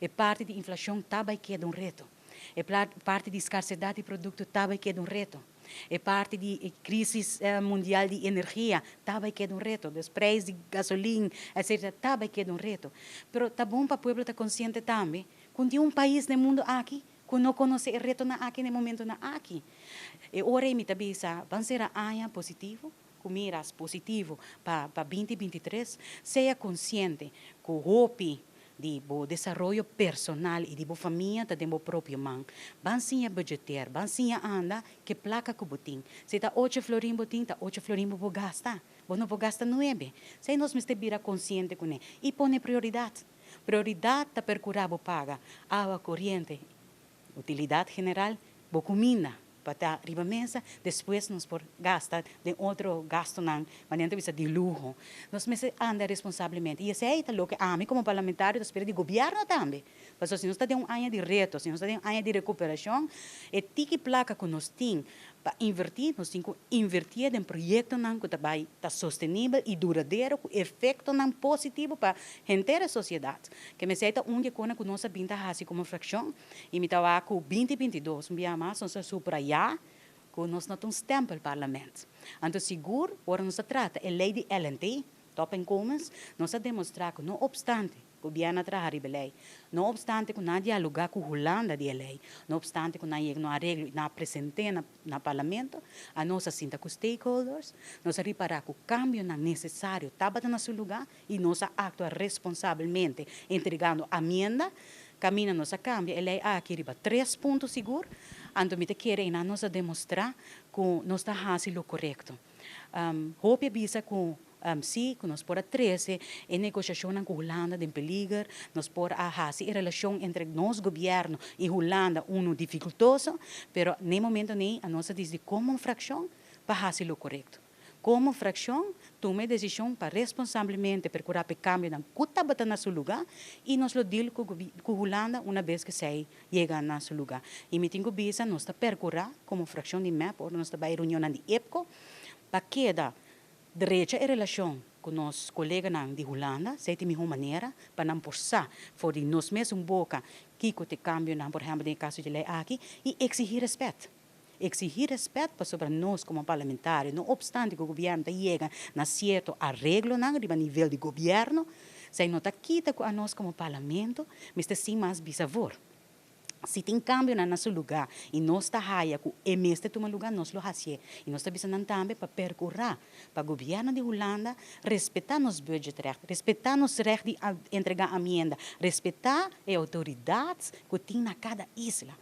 E parti di inflashon ta bai keda un reto. E parti di skarsedat di produkto ta bai keda un reto. E parti di krísis mundial di energia ta bai keda un reto. Dus preis di gasolin, etc. Ta bai keda un reto. Pero ta bon pa pueblo ta konsiente tambe ku tin un pais den mundu aki ku no konosé e retonan aki na e momentonan aki. E ora ei mi ta bisa, ban sera aña positivo, ku miras positivo pa 2023, sea konsiente ku hopi di bo desaroyo personal i di bo famia ta den bo propio man. Ban siña budgeteer, ban siña anda ku e plaka ku bo tin. Si ta 8 florin bo tin, ta 8 florin bo por gasta. Bo no por gasta 9. Esei nos mester bira konsiente kuné. I pone prioridat. Prioridat ta perkurá bo paga awa, koriente, utilidat general, bo kuminda pa ta riba mesa, despues nos por gasta den otro gastonan, manera bisa di luho. Nos mester anda responsablemente. I esei ta loke ami komo parlamentario ta spera di gobièrnu tambe. Pasobra si nos ta den un aña di reto, si nos ta den un aña di rekuperashon, e tiki plaka ku nos tin pa invertí, nos tin ku invertí den proyektonan ku ta bai ta sostenibel i duradero, ku efektonan positivo pa henter sosiedat. Ke men ta un di e kosnan ku nos a bin ta hasi komo frakshon, i mi ta wak ku 2022, un bia mas, nos a subrayá ku nos no ta un stempelparlement. Anto sigur, ora nos a trata e lei di LNT, topinkomens, nos a demostrá ku no opstante gobièrnu a traha riba e lei, no opstante ku nan a dialogá ku Hulanda di e lei, no opstante ku nan a yega na un areglo i nan a present'é na parlamento, anos a sinta ku stakeholders, nos a ripará ku kambionan nesesario tabata na su lugá i nos a aktua responsabelmente entregando amienda, kaminda nos a kambia e lei aki riba tres punto sigur, anto mi ta kere einan nos a demostrá ku nos ta hasi lo korekto. Hopi a bisa ku sí, ku nos por a trese e negoshashonnan ku Hulanda den peliger, nos por a hasi e relashon entre nos gobièrnu i Hulanda unu difikultoso, pero na e momento ei nos a disidí komo frakshon pa hasi lo korekto. Komo frakshon, tuma e desishon pa responsablemente perkurá pa e kambionan ku tabata na su lugá i nos lo deal ku Hulanda un bes ku esei yega na su lugá. I mi tin ku bisa, nos ta perkurá komo frakshon di MEP, ora nos ta bai reunionnan di IPCO, pa keda drecha e relashon ku nos koleganan di Hulanda, esei ta e mihó manera pa nan por sa for di nos mes boka kiko ta e kambionan, por ehèmpel, den e kaso di lei aki, i eksigí rèspèt. Eksigí rèspèt pasobra nos komo parlamentario, no opstante ku gobièrnu ta yega na sierto areglonan riba nivel di gobièrnu, esei no ta kita ku anos komo parlamento mester sin mas bisa voor. Si tin kambionan na su lugá i nos ta haya ku e mester tuma lugá, nos lo hasié. I nos ta bisa nan tambe pa perkurá pa gobièrnu di Hulanda respetá nos budgetrecht, respetá nos recht di entregá amienda, respetá e outoridat ku tin na kada isla.